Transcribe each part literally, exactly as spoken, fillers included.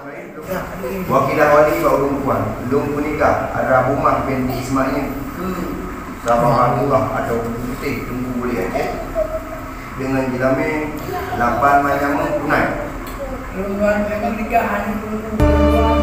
Wakilah wali bak ulôn tuan, lôn peunikah Rahumah binti Ismail keu Safahatullah atau Teungku Putéh, Teungku Bulék Aceh, deungon jeulamé lapan manyam tunai. Nikah Teungku Bulék deungon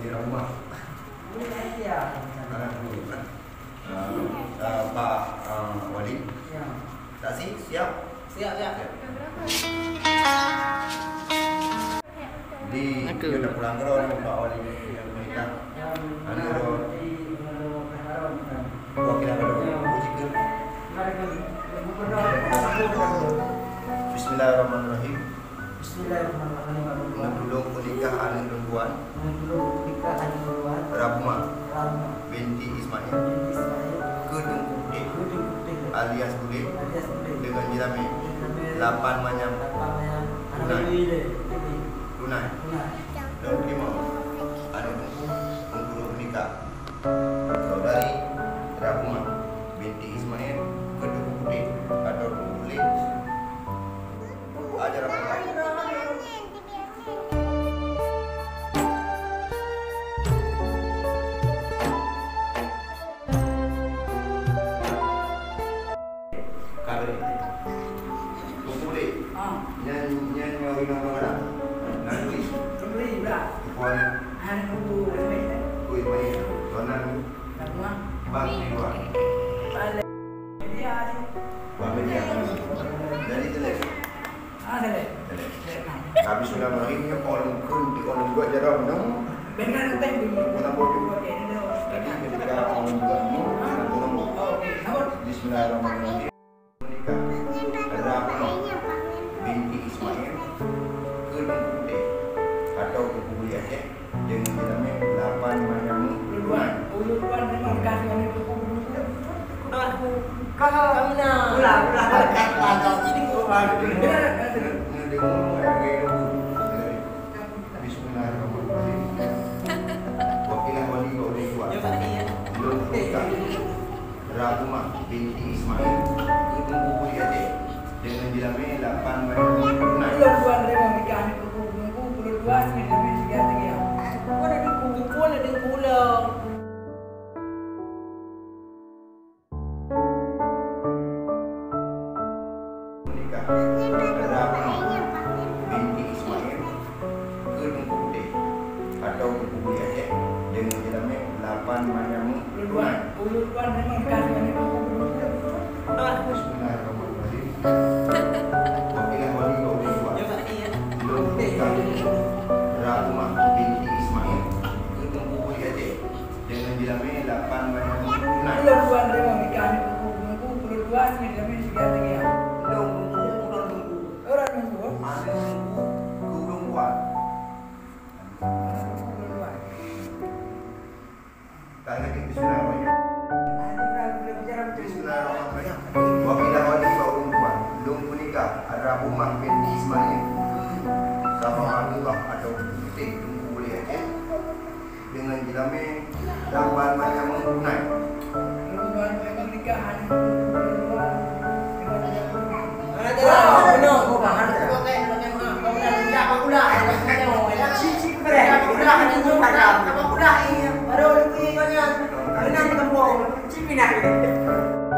Siti Rahumah. Anak dua, kan? Ah, ah, Pak, ah, Wali. Ya. Saksi siap? Siap, siap. Siap. Di, Oke. Kita pulang ke rumah, Pak Wali. Yang menikah. Anu, Wakilah dulu. Puji ke? Bismillahirrahmanirrahim. Bismillahirrahmanirrahim. Lôn tulông peunikah aneuk lôn tuan. Lôn tulông peunikah aneuk lôn tuan. Rahumah. Rahumah. Binti Ismail. Binti Ismail. Keu Teungku Putéh. Keu Teungku Putéh. Alias Bulék. Alias Bulék. Deungon jeulamé. Jeulamé. Lapan manyam. Lapan manyam. Tunai. Tunai. Tunai. Lôn teurimong aneuk Teungku, Teungku lôn peunikah. Saudari Rahumah binti Ismail keu Teungku Putéh atau Teungku Bulék. Ajaran Allah. Ka beri. Teungku Bulék. Ah. Nyan, nyan nyang inoe ngon mana? Nandui. Nandui, bra. Kuan. Anu, Ismail. Ui, Ismail. Tuan Nandui. Bang, di luar. Bang, media. Jadi, telah. Ah, telah. Telah. Habis sudah malam ni, orang kun di orang dua jarang nemu. Benar, benar. Bukan bodoh. Jadi, ketika orang dua nemu, orang nemu. Bismillahirrahmanirrahim. Menikah. Rahmah binti Ismail keu Teungku Putéh atau Teungku Bulék Aceh deungon jeulamé lapan manyam tunai. Ka, Aminah. Ulah, ulah. Ngedeungoe lagèe nunggu. Bismillahirrahmanirrahim. Wakilah wali bak ulôn tuan. Ya, Pak Kiai. Lôn peunikah Rahumah binti Ismail keu Teungku Bulék Aceh deungon jeulamé lapan manyam tunai. Lôn tuan, lôn nikah ngon Teungku, Teungku, lôn tuan, ngon jeulamé tiga tiga. Aku ada di kumpul, ada di pulau. Menikah Rahmah binti Ismail keu Teungku Putéh atau Teungku Bulék Aceh deungon jeulamé lapan manyam tunai. Bismillahirrahmanirrahim. Wakilah wali bak ulôn tuan. Lôn peunikah Rahmah binti Ismail keu Teungku Bulék Aceh. Deungon jeulamé lapan manyam tunai. Lôn tuan, deungon Nah, gitu.